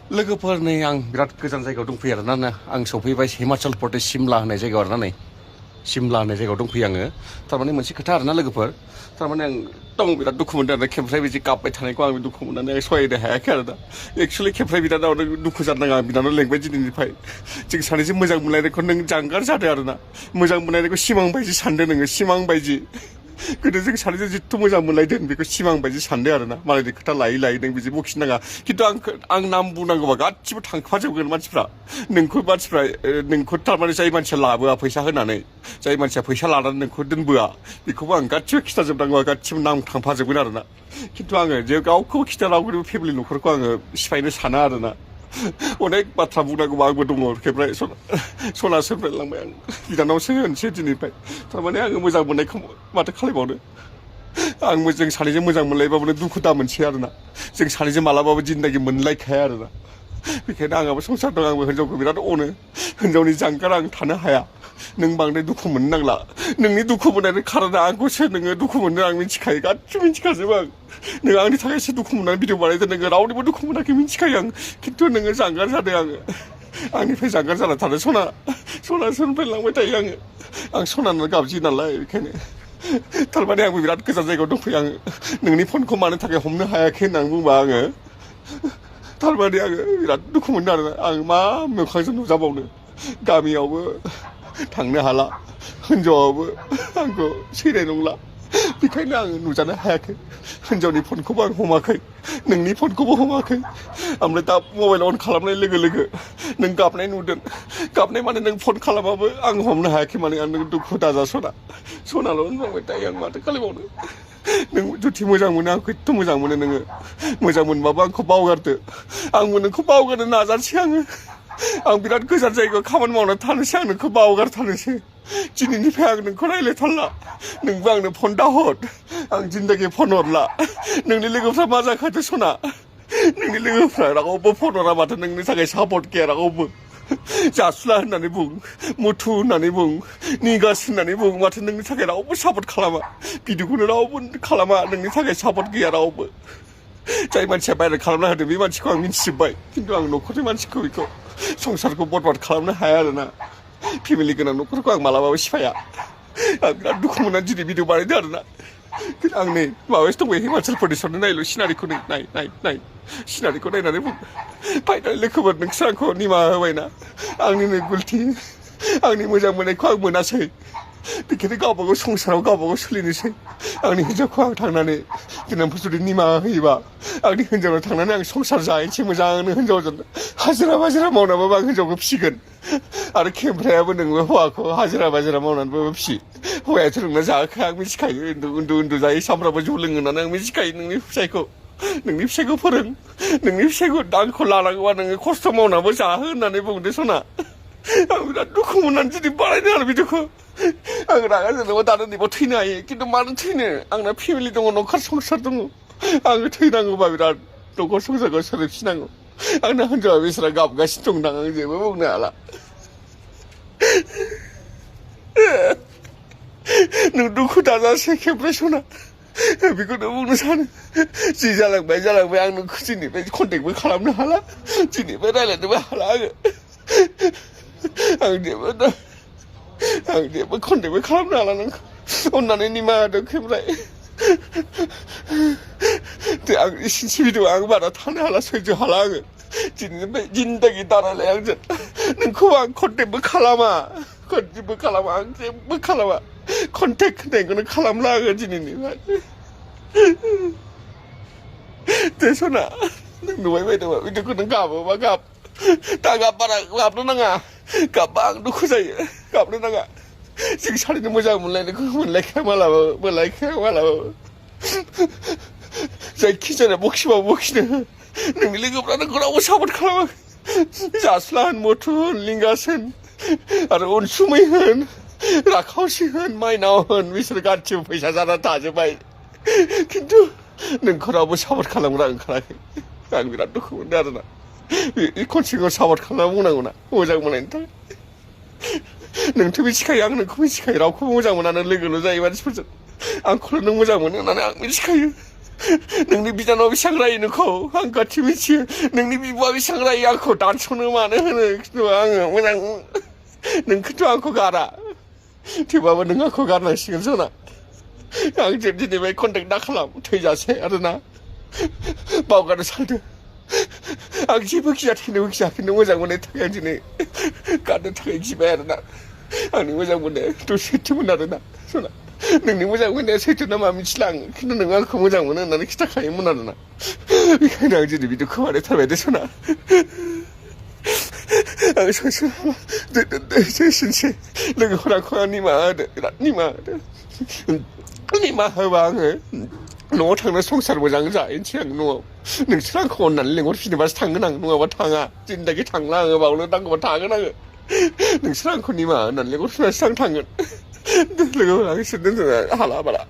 लोगोफोर नै आं बिराद गोजान जायगायाव दंफैयो आरोना आं सफैबाय हिमाचल प्रदेश सिमला होननाय जायगायाव आरोना नै सिमला होननाय जायगायाव दंफैयो आङो थारमाने मोनसे खोथा आरोना लोगोफोर थारमाने आं दं बिराद दुखु मोनदों आरो खेमफ्राय बिदि गाबबाय थानायखौ आं दुखु मोननानै आं सहायनो हायाखै आरोना एक्सुवेलि खेमफ्राय बिदानाव दुखु जानो नाङा बिदानाव लेंबाय दिनैनिफ्राय जों सानैजों मोजां मोनलायनायखौ नों जानगार जादों आरोना मोजां मोनलायनायखौ सिमां बायदि सानदों नोङो सिमां बायदि गोदो जों सानैजों जिथु मोजां मोनलायदों बेखौ सिमां बायदि सानदों आरोना मालायनि खोथा लायै लायै नों बिदि बखिनाङा खिन्थु आं नाम बुंनांगौबा गासिबो थांफाजोबगोन मानसिफ्रा नोंखौ थारमाने जाय मानसिया लाबोआ फैसा होनानै जाय मानसिया फैसा लानानै नोंखौ दोनबोआ बेखौबो आं गासिबो खिथाजोबनांगौ गासिबो नाम थांफाजोबगोन आरोना खिन्थु आङो जे गावखौबो खिथा रावखौबो फेमिलि न'खरखौ आङो सिफायनो साना आरोना अनेक बाथ्रा बुंनांगौबा आंबो दङ खेमफ्राय सनासोनिफ्राय लांबाय आं बिदानावसो होनसै दिनैनिफ्राय थारमाने आङो मोजां मोननायखौ माथो खालामबावनो जों सानैजों मोजां मोनलायबाबो दुखु दा मोनसै आरोना जों सानैजों मालाबाबो जिन्दगि मोनलायखाया आरोना बेखायनो आंहाबो संसार दं आंबो हिनजावखौ बिराद अनो हिनजावनि जानगार आं थानो हाया नों बांद्राय दुखु मोननो नांला नोंनि दुखु मोननायनि खारना आंखौसो नोङो दुखु मोननो आं मिथिखायो गासिबो मिथिखाजोबो आं नों आंनि थाखायसो दुखु मोननानै भिडिअ बानायदों नोङो रावनिबो दुखु मोनाखै मिथिखायो आं खिन्थु नोङो जानगार जादों आङो आंनिफ्राय जानगार जाना थानो सनासोनिफ्राय लांबाय थायो आं सनानो गाबजियो नालाय बेखायनो थारमाने आंबो बिराद गोजान जायगायाव दंफैयो आङो नोंनि फनखौ मानो थाखाय हमनो हायाखै होननानै बुंबा आङो थारमाने आङो बिराद दुखु मोनदों आरोना आं मा मोखांजों नुजाबावनो गामियावबो थांनो हाला हिनजावाबो आंखौ सैनाय नंला बेखायनो आङो नुजानो हायाखै हिनजावनि फनखौबो आं हमाखै नोंनि फनखौबो हमाखै ओमफ्राय दा मबाइल अन खालामनाय लोगो लोगो नों गाबनाय नुदों गाबनाय माने नों फन खालामाबो आं हमनो हायाखै माने आं नों दुखु दाजा सनाल' होनबाय दायो आं माथो खालामबावनो नों जुदि मोजां मोनो आंखौ एथ' मोजां मोनो नोङो मोजां मोनबाबो आंखौ बावगारदो आंबो नोंखौ बावगारनो नाजानोसै आं बिराद गोजान जायगायाव खामानि मावना थानोसै आं नोंखौ बावगारथारनोसै दिनैनिफ्राय आं नोंखौ रायज्लायथारला नोंबो आंनो फन दाहर आं जिन्दगि फन हरला नोंनि लोगोफ्रा मा जाखादो सना नोंनि लोगोफ्रा रावबो फन हरा माथो नोंनि थाखाय सापर्ट गैया रावबो जासुला होननानै बुं मुथु होननानै बुं निगास होननानै बुं माथो नोंनि थाखाय रावबो सापर्ट खालामा भिडिअखौनो रावबो खालामा नोंनि थाखाय सापर्ट गैया रावबो जाय मानसिया भाइरेल खालामना होदों बे मानसिखौ आं मिथिजोब्बाय खिन्थु आं न'खरनि मानसिखौ बेखौ संसारखौ बरबाद खालामनो हाया आरोना फेमिलि गोनां न'खरखौ आं मालाबाबो सिफाया आं बिराद दुखु मोननानै दिनै भिडिअ बानायदों आरोना आं नै माबायावसो दंबाय हिमाचल प्रदेशआवनो नायल' सिनारिखौ नाय सिनारिखौ नायनानै बुं फाइनाल लोगोफोर नोंसोर आंखौ निमाहा होबायना आंनिनो गुलथि आंनि मोजां मोननायखौ आं मोनासै बेखायनो गावबागाव संसाराव गावबागाव सोलिनोसै आंनि हिनजावखौ आं थांनानै दिनांफोर जुदि निमाहा होयोबा आंनि हिनजावनाव थांनानै आं संसार जाहैनोसै मोजांनो हिनजावजों हाजिरा मावनानैबाबो आं हिनजावखौ फिसिगोन आरो खेमफ्रायाबो नोंबो हौवाखौ हाजिरा मावनानैबाबो फिसि हौवायाथ' नोंना जाहोखाया आं मिथिखायो उन्दु जायो सामफ्रामबो जौ लोङो होननानै आं मिथिखायो नोंनि फिसायखौ फोरों नोंनि फिसायखौ आंखौ लानांगौबा नोङो खस्थ' मावनाबो जाहो होननानै बुंदो सना आं बिराद दुखु मोननानै दिनै बानायदों आरो भिडिअखौ आं रागा जोंनोबा दानो नैबाव थैनो हायो खिन्थु मानो थैनो आंना फेमिलि दङ न'खर संसार दङ आङो थैनांगौबा बिराद न'खर संसारखौ सोलायफिननांगौ आंना हिनजावा बेसोरा गाबगासिनो दं आं जेबो बुंनो हाला नों दुखु दाजासै खेमफ्राय सना बेखौनो बुंनो सानो जि जालांबाय आं नोंखौ दिनैफ्राय कन्टेक्टबो खालामनो हाला दिनैफ्राय रायज्लायनोबो हाला आं जेबो कन्टेक्टबो खालामनो हाला नोंखौ अननानै निमाहा होदो खेमफ्राय आं इसिनसि भिडिअ आं बारा थानो हाला सैज्य हाला आङो दिनैनिफ्राय जिन्दगि दारायलाय आंजों नोंखौ आं कन्टेक्टबो खालामा आं जेबो खालामा कन्टेक्ट होननायखौनो खालामला आङो दिनैनिफ्राय दे सना नों नुबाय बायदोंबा भिडिअखौ नों गाबोबा गाब दा बारा गाबनो नाङा गाबबा आं दुखु जायो गाबनो नाङा जों सानैनो मोजां मोनलायनायखौ मोनलायखाया मालाबाबो जायखिजाया बखिबाबो बखिनो नोंनि लोगोफ्रा नोंखौ रावबो सापर्ट खालामाखै जासुला होन मथु होन लिंगास होन आरो अनसुमै होन राखावसि होन माइनाव होन बिसोर गासिबो फैसा जानानै थाजोब्बाय खिन्थु नोंखौ रावबो सापर्ट खालामग्रा ओंखाराखै आं बिराद दुखु मोनदों आरोना खनसेखौ सापर्ट खालामना बुंनांगौना मोजां मोननायनि थाखाय नोंथ' मिथिखायो आं नोंखौ मिथिखायो रावखौबो मोजां मोना नों लोगोल' जायो मानसिफोरजों आंखौल' नों मोजां मोनो होननानै आं मिथिखायो नोंनि बिनानावा बेसेबां रायो नोंखौ आं गासै मिथियो नोंनि बिब'आ बेसेबां रायो आंखौ दानस'नो मानो होनो खिन्थु आङो मोजां नोंखौथ' आंखौ गारा थेवबाबो नों आंखौ गारनांसिगोन सना आंजों दिनैबाय कन्टेक्ट दा खालाम थैजासे आरोना बावगारनो सानदों आं जेबो गिया थैनोबो गियाखै नों मोजां मोननायनि थाखाय आं दिनै गारनो थाखाय गिबाय आरोना आंनि मोजां मोननायाथ' सैथोमोन आरोना सना नोंनि मोजां मोननाया सैथो नामा मिथिला आं खिन्थु नों आंखौ मोजां मोनो होननानै खिन्थाखायोमोन आरोना बेखायनो आं दिनै बिदि खोमानायथारबाय दे सना आं सनसै लोगोफोराखौ आं निमाहा होदो बिराद निमाहा होदो निमाहा होबा आङो न'आव थांनो संसार मोजां जाहैनोसै आं न'आव नोंसोर आंखौ अननानै लेंहरफिनोबासो थांगोन आं नङाबा थाङा जिन्दगि थांला आङो बावनो नांगौबा थागोन आङो नोंसोर आंखौ निमाहा होननानै लेंहरफिनबासो आं थांगोन लोगोफोरा आं इसोर दोनथ'नो हाला बाला